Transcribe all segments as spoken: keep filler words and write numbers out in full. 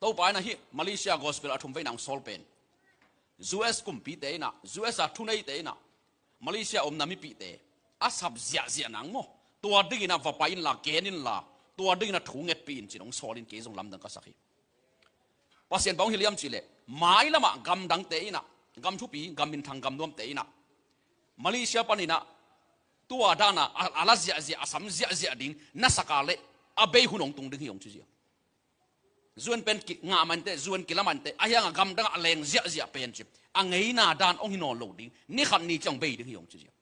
Topa in ah hih Malaysia gospel a thum veina hong sawl pen, U S kumpite in ah, U S a thuneite in ah, Malaysia omna mipihte a sap ziahziah nang maw, tua dingin ah va pai inla, gen inla, tua dingin ah thu ngetpih in ci-in hong sawl in kei zong lamdang ka sak hi. Pasian bang hong hilh hiam cih leh, mailamah gamdangte in ah, gam thupi, gam minthang, gam nuamte in ah, Malaysia panin ah tua dan a, a, a la ziahziah, a sam ziahziah ding na sak a leh, a bei hun hong tung ding hi hong ci ziau. U N pen kingah mah inteh, U N kilam mah inteh, a hiangah gamdang a leng ziahziah pen ci, a ngeina dan hong hi nawn lo ding, ni khat ni ciang bei ding hi hong ci ziau.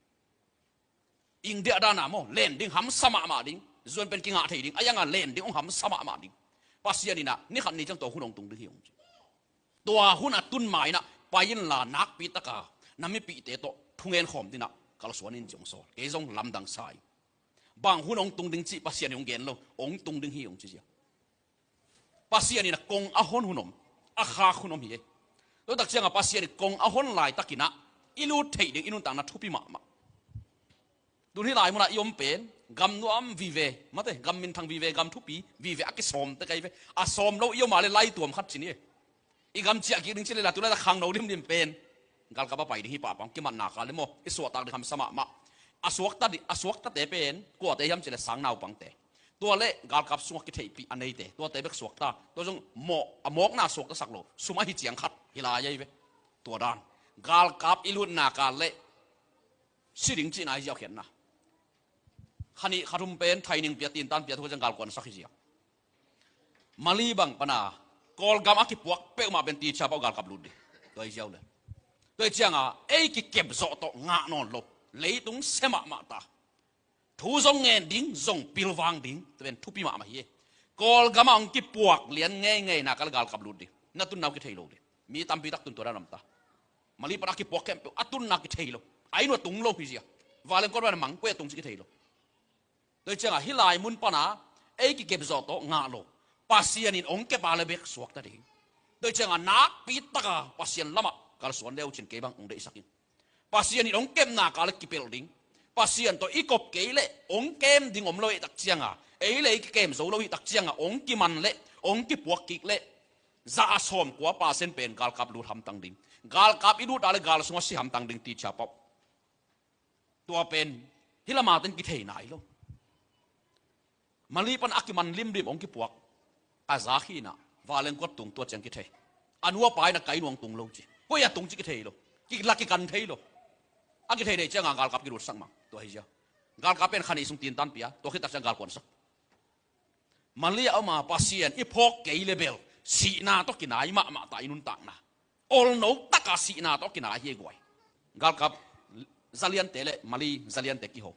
India dan a maw, len ding hamsa mahmah ding, U N pen kingah thei ding, a hiangah len ding hong hamsa mahmah ding. Pasian in ah ni khat ni ciang tua hun hong tung ding hi hong ci. Tua hun a tun ma-in ah pai inla, nakpi taka na mipihte tawh thungen khawm dingin ah kalsuan in ci hong sawl. Kei zong lamdang sa ing. Bang hun hong tung ding cih Pasian in hong gen lo, hong tung ding hi hong ci ziau. Pasian in ah kong a hon hun om, a khak hun om hi ei. Tua tak ciangah Pasian in kong a hon laitakin ah i lut theih ding i nuntakna thupi mahmah. Tun hih lai munah i om pen, gam nuam vive, mate, gam minthang vive, gam thupi vive, a kisawm tek ahi ve. A sawm lo i om a leh lai tuam khat ci ni ei. I gam ciah kik ding ci leh la tu laitak khangno dimdim pen galkap a pai ding hi pahpah, kimatna kal leh maw, i suahtak ding hamsa mahmah. A suakta di, a suaktate pen kuate hiam cih leh sang naupangte. Tua leh galkap sungah kitheihpih a neite, tuate bek suakta. Tua zong mawh, a mawkna suaktasak lo, sum ahi ciang khat hi lai ahi ve. Tua dan galkap i lutna kal leh si ding cihna hi ziau khiatna. Kha nih kha thum pen training pia, tintan pia, tua ciang galkuansak hi ziau. Mali bang pana Kawlgam a kipuak peuhmah pen teacher pawl galkap lut ding. Tua hi ziau le. Tua hi ciangah ei kikep zawh tawh ngah nawn lo, leitung se mahmah ta. Thu zong ngen ding, zong pilvang ding, tua pen thupi mahmah hi. Kawlgam a hong kipuak lian ngeingei nak a leh galkap lut ding. Na tunna uh kithei lo ding. Mi tampi tak tun tua dan om ta. Mali pan a kipuak khempeuh a tunna kithei lo. A inn uh a tung lo hi ziau. Vanleng kuat bang a mang koi a tung cih kithei lo. Tua hi ciangah hih lai mun pana ei kikep zawh tawh ngah lo. Pasian in hong kep a leh bek suakta ding. Tua hi ciangah nakpi taka Pasian lamah kalsuan le uh cin kei bang hong deihsak ing. Pasian in hong kepna kal leh kipelh ding. Pasian tawh i kop kei leh hong kem ding om lo ahih tak ciangah, ei leh ei kikem zo lo ahih tak ciangah, hong kiman leh hong kipuak kik leh, za a sawmkua percent pen galkap lut hamtang ding. Galkap i lut a leh gal sungah si hamtang ding teacher pawl. Tua pen hih lama ten kithei nai lo. Mali pan a kiman limlim hong kipuak. A za khin ah vanleng kuat tung, tua ciang kithei. A nu a pa in a kai nuang tung lo ci. Koi a tung cih kithei lo. Kila kikan thei lo. A kithei thei ciangah galkap kilutsak mang. Tua hi ziau. Galkap pen kha nih sung tintan pia, tua khit tak ciang galkuansak. Mali a om a Pasian i phawk kei leh bel sihna tawh kinai mahmah ta i nuntakna. Olno taka sihna tawh kinai hi guai. Galkap zaliante leh Mali zaliante kiho.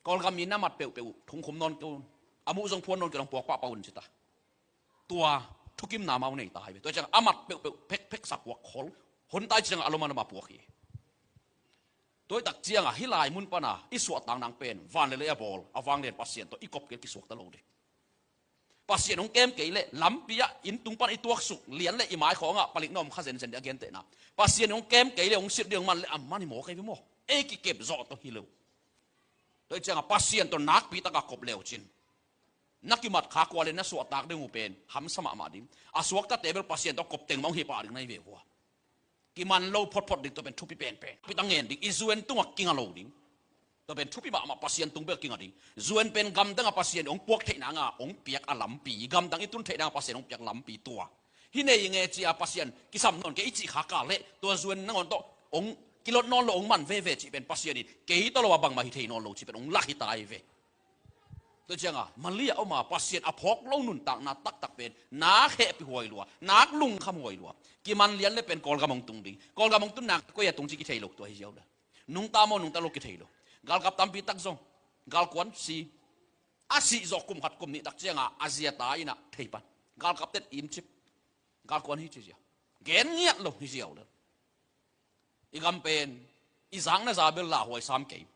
Kawlgam mi na mat peuhpeuh uh thungkhum nawn kei un. A muh zong phuan nawn kei un, puak pahpah un ci ta. Tua thukimna amau nei ta hi ve. Tua ciang a mat peuhpeuh phekphek sa puak khol. Hon tai ciang a lom a lom a puak hi. Tua hi tak ciangah hih lai mun pana i suahtak nang pen van le lei a bawl a vanglian Pasian tawh i kop kei leh kisuakta lo ding. Pasian hong kem kei leh lampi ah inn tung pan i tuaksuk lian leh i maikhawngah palik na om kha zenzen ding a gentehna. Pasian hong kem kei leh hong silh ding hong man leh a man hi maw kei ve maw. Ei kikep zawh tawh hi lo. Tua hi ciangah Pasian tawh nakpi taka kop le uh cin, na kimat kha kua leh na suahtak ding uh pen hamsa mahmah ding. A suaktate bel Pasian tawh kop teng mah hong hi pah ding na hi ve uh a. Kiman lo photphot ding, tua pen thupi penpen. Pi tang ngen ding, i U N tungah kinga lo ding. Tua pen thupi mahmah, Pasian tung bek kinga ding. U N pen gamdang a Pasian hong puak theih nanga hong piak a lampi, gamdang i tun theih nanga Pasian hong piak lampi tua. Hih nei nge ci a Pasian kisam nawn kei i cih kha kal leh, tua U N nangawn tawh hong kilot nawn lo, hong man veve cih pen Pasian in kei tawh lo a bangmah hi thei nawn lo cih pen hong lak hi ta hi ve. Tua ciangah Mali a om a Pasian a phawk lo nuntakna taktak pen nak hehpih huai lua, nak lungkham huai lua. Kiman lian le pen Kawlgam hong tung ding. Kawlgam hong tun nak koi a tung cih kithei lo, tua hi ziau le. Nungta maw nungta lo kithei lo. Galkap tampi tak zong galkuan si. A sih zawh kum khat kum nih tak ciangah a zia ta in ah thei pan. Galkap ten imcip. Galkuan hi ci ziau. Gen ngiat lo hi ziau le. I gam pen i zakna za bel lauhuai sam kei.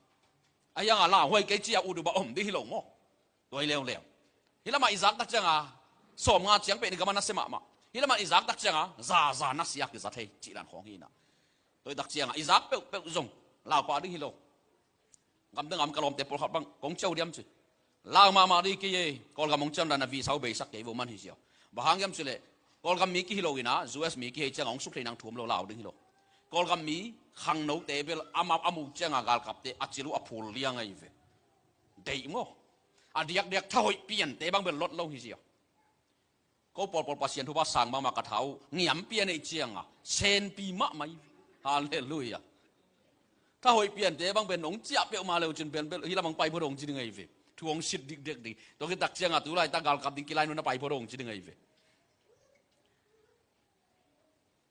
A hiangah lauhuai kei ci a uduba om ding hi lo maw. Tua hi leuleu. Hih lamah i zak tak ciangah sawmnga ciang pen i gam a nasia mahmah. Hih lamah i zak tak ciangah za za nasia kiza thei cih dan khawng hi in ah. Tua hi tak ciangah i zak peuhpeuh zong lau pah ding hi lo. Gamdang gam ka lawmte pawlkhat bang kong ciau diam ci. Lau mahmah ding kei ei, Kawlgam hong ciam dan a visa uh beisak kei vo man hi ziau. Bang hang hiam cih leh Kawlgam mi kihi lo in a, U S mi kihi ciangah hong suk thei nang thu om lo, lau ding hi lo. Kawlgam mi khangnote bel amah a mu ciangah galkapte a cil uh a phul liang ahi ve. Deih maw? A diakdiak thahoih piante bang bel lot lo hi zia. Ko pawlpawl Pasian thupha sang mahmah ka tha uh ngiam pian ei ciangah senpi mahmah hi. Halleluiah. Thahoih piante bang pen hong ciah peuhmah le uh cin pen bel hih lamah hong pai phot hong ci ding ahi ve. Thu hong sit dikdek ding. Tua khit tak ciangah tu laitak galkap ding kilai nuna pai phot hong ci ding ahi ve.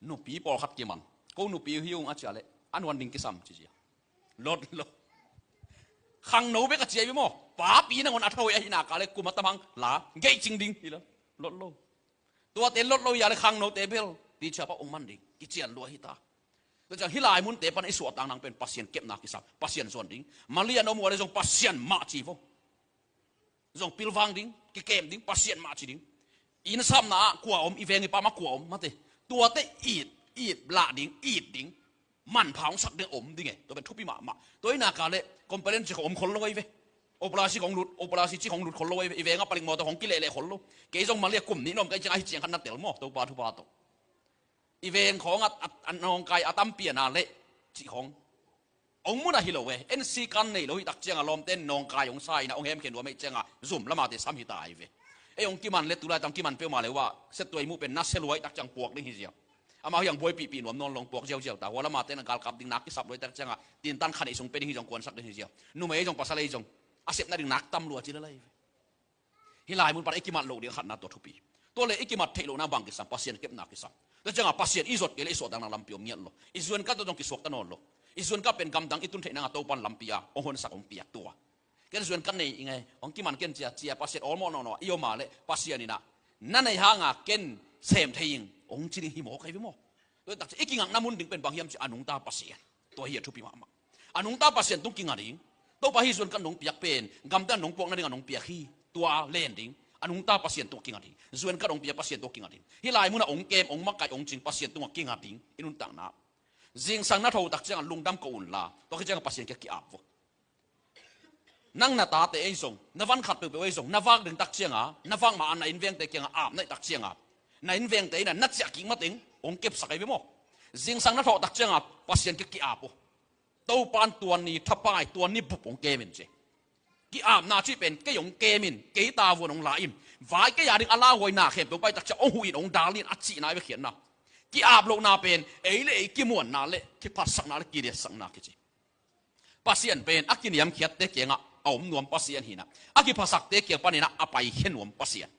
Nupi pawlkhat kiman. Ko nupi hi ung a ciah leh a nuan ding kisam ci zia. Lot lo. Khangno bek a ciah hi maw? Papi nangawn a thahoih ahihna ka leh kum a tam hang la geih cing ding hi lo. Lot lo. Tuate lot lo hi a leh khangnote bel teacher pa ong man ding kician lua hi ta. Tua ciang hih lai munte pan i suahtak nang pen Pasian kepna kisam, Pasian zuan ding. Mali a na om uh a leh zong Pasian mah ci vo. Zong pilvang ding, kikem ding, Pasian mah ci ding. Inn sapna ah kua om, i veng i pam ah kua om, mate. Tuate it, it lah ding, it ding. Manpha hong sak ding om ding e. Tua pen thupi mahmah. Tua hi nak leh complain ci khong om khol lo ahi ve. Operasi khong lut, operasi ci khong lut khol lo ahi ve. I veng ah palik mawtaw khong kilehleh khol lo. Kei zong Mali ah kum nih na om ka hih ciang, ahi ciang khat na tel maw, Topa thupha tawh. I veng khawng a, a, a nawngkai a tampi a na leh cih khawng. Ong mun a hi lo e, en si kan nei lo hi tak ciangah lawmte in nawngkai ong sa in a ong hemkhe nuam ahih ciangah zum lamate sam hi ta ahi ve. Ei ong kiman leh tu laitak kiman peuhmah leh uh a, Siatua i muh pen na sia lua hi tak ciang puak ding hi zia. Amau hiang buaipihpih nuam nawn lo ong puak ziauziau ta, hua lamate in a galkap ding nak kisap lua hi tak ciangah tintan kha neih sung pia ding hi zong kuansak ding hi zia. Numei ei zong pasal ei zong a sepna ding nak tam lua ci lel ahi ve. Hih lai mun pan i kimat loh ding a khatna tua thupi. Tua leh i kimat theih lohna bang kisam, Pasian kepna kisam. Tua ciangah Pasian i zot kei leh i suahtakna lampi om ngiat lo. I zuan khat tawh zong kisuakta nawn lo. I zuan khat pen gamdang i tun theih nangah Topan lampi a hong honsak hong piak tua. Ken zuan khat nei i ngai, hong kiman ken cia, cia Pasian awlmawh nawnawh i om a leh Pasian in a na nei hanga ken sem thei ing hong ci ding hi mawk ahi ve maw? Tua takci i kingakna mun ding pen bang hiam ci a nungta Pasian. Tua hi a thupi mahmah. A nungta Pasian tung kinga ding. Topa hih zuan khat nong piak pen gamdang nong puakna ding a nong piak hi. Tua len ding. A nungta Pasian tung kinga ding. Zuan khat nong piak Pasian tung kinga ding. Hih lai mun a ong kem, ong makai, ong cing Pasian tung a kinga ding. I nuntakna. Zingsang na tho tak ciangah lungdam ko un la. Tua khit ciangah Pasian kiang ki-ap vo. Nang na tate ei zong, na van khat peuhpeuh ei zong, na vak ding tak cianga, na vak ma a na innvengte kianga ap na hih tak cianga, na innvengte in a na ciah kik mateng hong kepsak ahi ve maw? Zingsang na thawh tak cianga Pasian kiang ki-ap uh. Topan tua ni thapai, tua ni bup hong kem in ci. Ki-apna cih pen kei hong kem in, kei tavuan hong la in, vai kei a ding a lauhuai na khempeuh pai tak ciang hong huh in hong dal in a cihna ahi ve khiatna. Ki-ap lohna pen ei le ei kimuanna le kiphatsakna le kiliatsakna kici. Pasian pen a kiniamkhiatte kiangah a om nuam Pasian hi in a, a kiphasakte kiang panin a a paikhia nuam Pasian.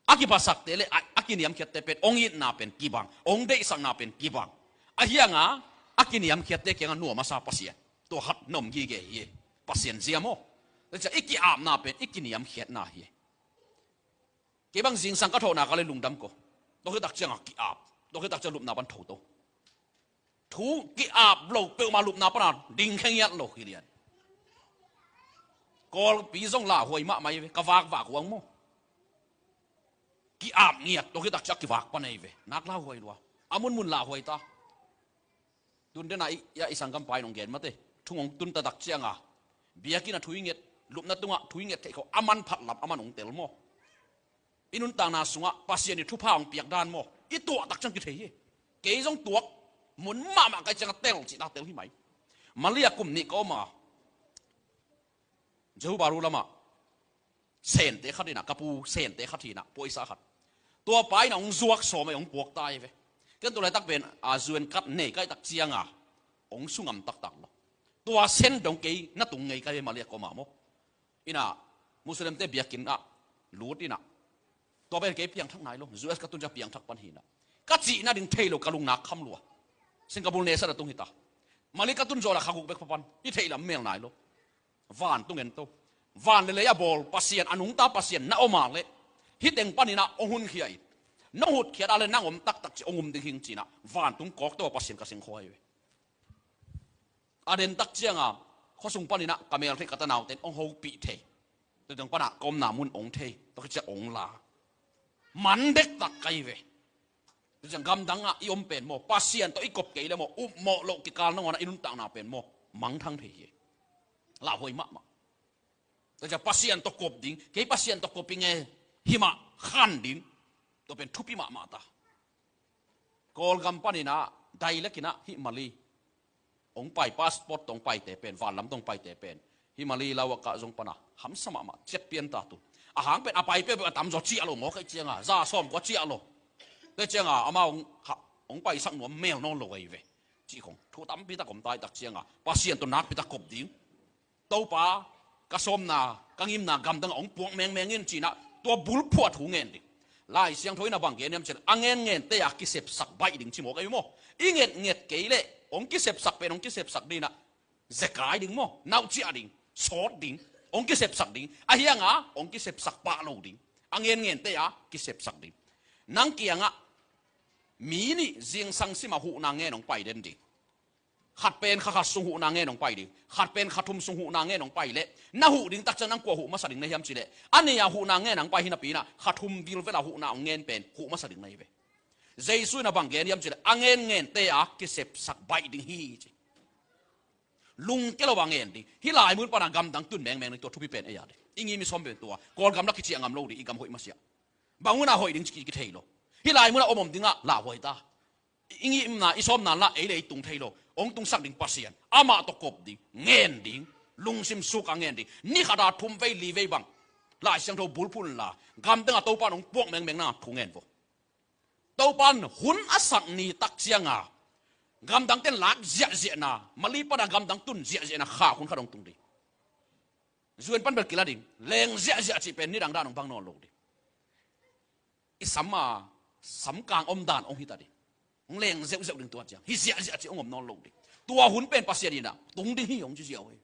A kiphasakte le a, a kiniamkhiatte pen hong itna pen kibang, hong deihsakna pen kibang. Ahi hanga a kiniamkhiatte kiangah nuam a sa Pasian. Tua khat na om gige hi e. Pasian zia maw? Tua ciang i ki-apna pen i kiniamkhiatna hi e. Kei bang zingsang ka thawhna ka le lungdam ko. Tua khit tak ciangah ki-ap. Tua khit tak ciang lupna pan tho to. Thu ki-ap lo peuhmah lupna pana ding khe ngiat lo hi lian. Kawlpi zong lauhuai mahmah hi ve, ka vakvak huang maw? Ki-ap ngiat, tua khit tak ciang kivak pan ahi ve. Nak lauhuai lua. A munmun lauhuai ta. Tun dena i, ya i sanggam pai nong gen mate. Thung hong tun ta tak cianga biakinn a thu i nget, lupna tungah thu i nget theih khawh a manphat lam a man hong tel maw? I nuntakna sungah Pasian i thupha hong piak dan maw? I tuah tak ciang kithei hi. Kei zong tuak mun mahmah kai ciangah tel cihna tel hi mai. Malia kum nih ka om a, Johor Bahru lamah sente khat hi in a, ka pu sente khat hi in a, puaisa khat. Tua pa in a hong zuak sawm a hong puak ta hi ve. Ken tu laitak pen a zuan khat nei kai tak cianga hong sungam taktak lo. Tua sen dong kei na tung ngei kai ve Malia ka om a maw? Ina Muslimte biakinn ah lut ina, tua pen kei piangthak nai lo, U S ka tun ciang piangthak pan hi ina, ka cihna ding thei lo, ka lungnak kham lua. Singapore nesa na tung hita. Mali ka tun zawh la kha guk bek papan i theih lam mel nai lo. Vantung en to. Van le lei a bawl Pasian, a nungta Pasian na om a leh hih teng pan ina hong hunkhia in, nong hutkhiat a leh nang om taktak ci hong um ding hing ci ina vantung kawk to a Pasian ka sengkhua hi ve. A den tak cianga khuasung panin ah ka mel theih ka tanauten hong hopih thei. Tua ciang panah ka omna mun hong thei, tua khit ciang hong la. Man dektak ka hi ve. Tua ciang gamdangah i om pen maw, Pasian tawh i kop kei le maw, upmawh loh kikal nangawnah i nuntakna pen maw, mangthang thei hi. Lauhuai mahmah. Tua ciang Pasian tawh kop ding, kei Pasian tawh kop ing e, himah khan ding. Tua pen thupi mahmah ta. Kawlgam panin ah, direct in ah hih Mali hong pai, passport tawh hong paite pen, vanlam tawh hong paite pen, hih Mali Lawaka zong pan a hamsa mahmah, ciat pian ta tu. A hang pen a pai peuhpeuh a tamzaw ciah lo maw, ka hih ciang a za sawm kua ciah lo. Ka hih ciang a amau hong, ha, hong paisak nuam mel nawn lo ahi ve. Cih khong thu tampi tak om ta, hih tak ciang a Pasian tawh nakpi tak kop ding. Topa, ka sawmna, ka ngimna gamdang ah hong puak mengmeng in, ci-in ah tua bulphuh ah thu ngen ding. Lai Siangtho in a bang gen hiam cih leh, a ngen ngente a kisepsak baih ding, ci maw, ka hi maw. I nget nget kei leh hong kisepsak pen hong kisepsak ding in ah, zekai ding maw, nauhciah ding, sawt ding, hong kisepsak ding. Ahi hang a hong kisepsak pah lo ding. A ngen ngente a kisepsak ding. Nang kiangah mi nih zingsang sim a huhna ngen hong pai den ding. Khat pen kha khat sung huhna ngen hong pai ding. Khat pen kha thum sung huhna ngen hong pai leh, na huh ding tak ciang nang kua huh masa ding na hiam cih leh, a nih a huhna ngen hong pai hi napi in ah, kha thum vilvel a huhna hong ngen pen huh masa ding na hi ve. Jesu in a bang gen hiam cih leh, a ngen ngente a kisepsak baih ding hi, ci. Lungkia lo a ngen ding. Hih lai mun pan a gamdang tun mengmeng ding, tua thupi pen ei a ding. I ngim i sawm pen tua, Kawlgam lah kiciah ngam lo ding, i gam hoih masiah. Bang hun a hoih ding ci ki, kithei lo. Hih lai mun a om om ding ah lauhuai ta. I ngimna, i sawmna lah ei leh ei tung thei lo. Hong tungsak ding Pasian, amah tawh kop ding, ngen ding, lungsim suk a ngen ding. Ni khat a thum vei li vei bang Lai Siangtho bulphuh inla, gamdang ah Topa in hong puak mengmeng na thu ngen vo. Topa in hun a sak ni tak ciang a, gamdangte'n lak ziahziahna, Mali pan a gamdang tun ziahziahna khak hun khat hong tung ding. U N pan bel kila ding, leng ziahziah cih pen nidang dan hong bang nawn lo ding. I sam a, samkang omdan hong hi ta ding. Hong leng zeuhzeuh ding tua ciang. Hi ziahziah cih hong om nawn lo ding. Tua hun pen Pasian in ah tung ding hi, hong ci ziau hi.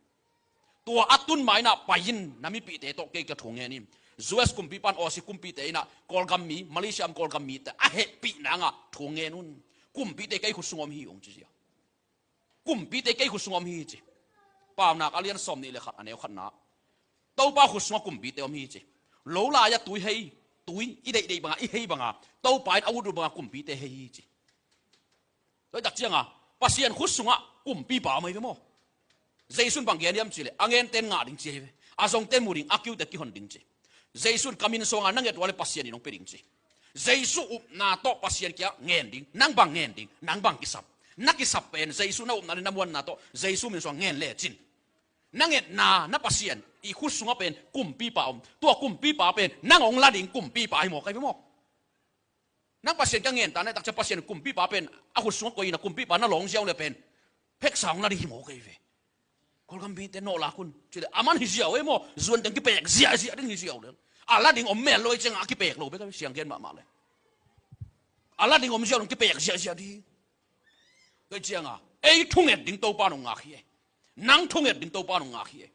Tua a tun ma in ah pai in, na mipihte tawh kei ka thu ngen hi. U S kumpipa in Aussie kumpite in ah Kawlgam mi, Malaysia om Kawlgam mite a hehpih nang a thu ngen un. Kumpite kei khut sung om hi, hong ci ziau. Kumpite kei khut sung om hi, ci. Paunak a lian sawmnih leh khat, a neu khatna. Topa khut sungah kumpite om hi, ci. Lo lai-ah tui hei, tui i deihdeih bangah, i hei bangah, Topa in a ut ut bangah kumpite hei hi, ci. Tua tak ciangah Pasian khut sungah kumpipa om ahi ve maw. Jesu in bang gen hiam cih leh, a ngente'n ngah ding, ci ahi ve. A zongte'n mu ding, a kiute kihon ding, ci. Jesu in ka min suangah na nget uh leh Pasian in hong pia ding, ci. Jesu upna tawh Pasian kiang ngen ding. Nang bang ngen ding, nang bang kisap. Na kisap pen Jesu, na upna leh na muanna tawh Jesu min suang ngen lecin, na ngetna, na Pasian i khut sungah pen kumpipa om. Tua kumpipa pen nang hong la ding kumpipa hi maw, ka hi ve maw. Nang Pasian ka ngen ta na hih tak ciang Pasian kumpipa pen a khut sungah koih in a, kumpipa na lawng ziau leh pen pheksa hong la ding hi maw, ka hi ve. Kawlgam mite nawh lak un, ci leh aman hi ziau ei maw. U N teng kipek ziahziah ding hi ziau leh. A la ding om mel lo ahih ciangah a kipek lo bek a, siang gen mahmah leh. A la ding om ziau leh kipek ziahziah ding. Tua ciangah ei thunget ding Topa in hong ngak hi ei. Nang thunget ding Topa in hong ngak hi ei.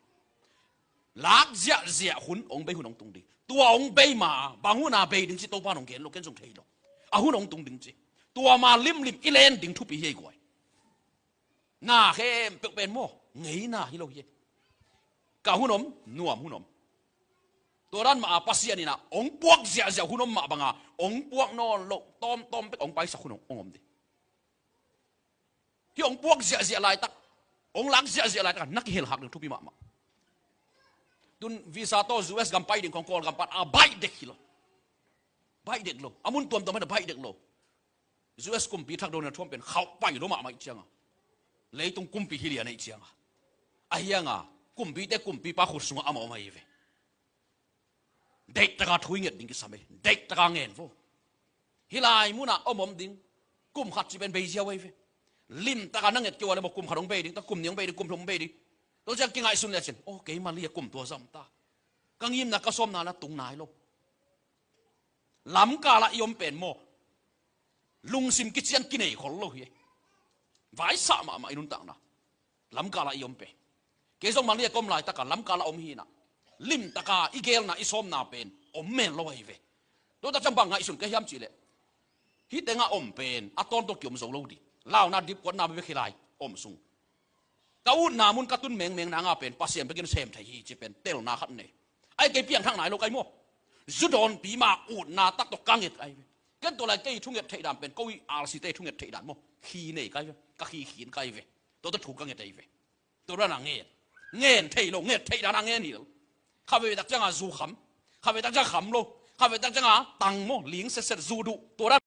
Lak ziahziah hun, hong bei hun hong tung ding. Tua hong bei ma, bang hun a bei ding cih Topa in hong gen lo, ken zong thei lo. A hun hong tung ding, ci. Tua ma limlim i len ding thupi hi ei guai. Na khempeuh pen maw, ngeina hi lo hi ei. Ka hun om, nuam hun om. Tua dan mah a Pasian in ah hong puak ziahziah hun om mah banga, hong puak nawn lo, tawmtawm bek hong paisak hun hong, hong om ding. Hih hong puak ziahziah laitak, hong lak ziahziah laitak a na kihel hak ding thupi mahmah. Tun visa tawh U S gam pai ding khong Kawlgam pan a baih dek hi lo. Baih dek lo. A mun tuamtuam pan a baih dek lo. U S kumpi thak do na thuam pen khauh pai lo mahmah ahih ciangah, leitung kumpi hi lian ahih ciangah, ahi hangah kumpite kumpipa khut sungah amah om ahi ve. Deihtaka thu i nget ding kisam ei. Deihtaka ngen vo. Hih lai munah om om ding. Kum khat cih pen bei ziau ahi ve. Limtaka na nget kei uh a leh maw, kum khat hong bei ding, ta kum nih hong bei ding, kum thum hong bei ding. Tua ciang kingaihsun lecin, aw, keima li a kum tua zam ta. Ka ngimna, ka sawmna na tung nai lo. Lamkalah i om pen maw, lungsim kician kinei khol lo hi. Vaisah mahmah i nuntakna. Lamkalah i om pen. Kei zong Malaysia ka om laitakah lamkalah om hi in ah, limtaka i gelna i sawmna pen om mel lo ahi ve. Tua tak ciang bang ngaihsun ka hiam cih leh, hih tengah om pen a tawntung ki-om zo lo ding. Launa dipkuatna bek hi lai om sung. Ka utna mun ka tun mengmeng nang a pen Pasian bekin sem thei hi, ci pen telna khat nei. Ahi kei piangthak nai lo ka hi maw. Zu dawnpi ma utna tak tawh ka nget ka hi ve. Ken tua lai kei thunget theih dan pen ko i R C te thunget theih dan maw, khi nei ka hi ve. Ka khi khin ka hi ve. Tua tawh thu ka nget ahi ve. Tua dan a ngen, ngen thei lo, nget theih dan a ngen hi lo. Kha veve tak ciang a zu kham, kha veve tak ciang kham lo. Khatvei tak ciang a tang maw, ling setset, zu duh, tua dan.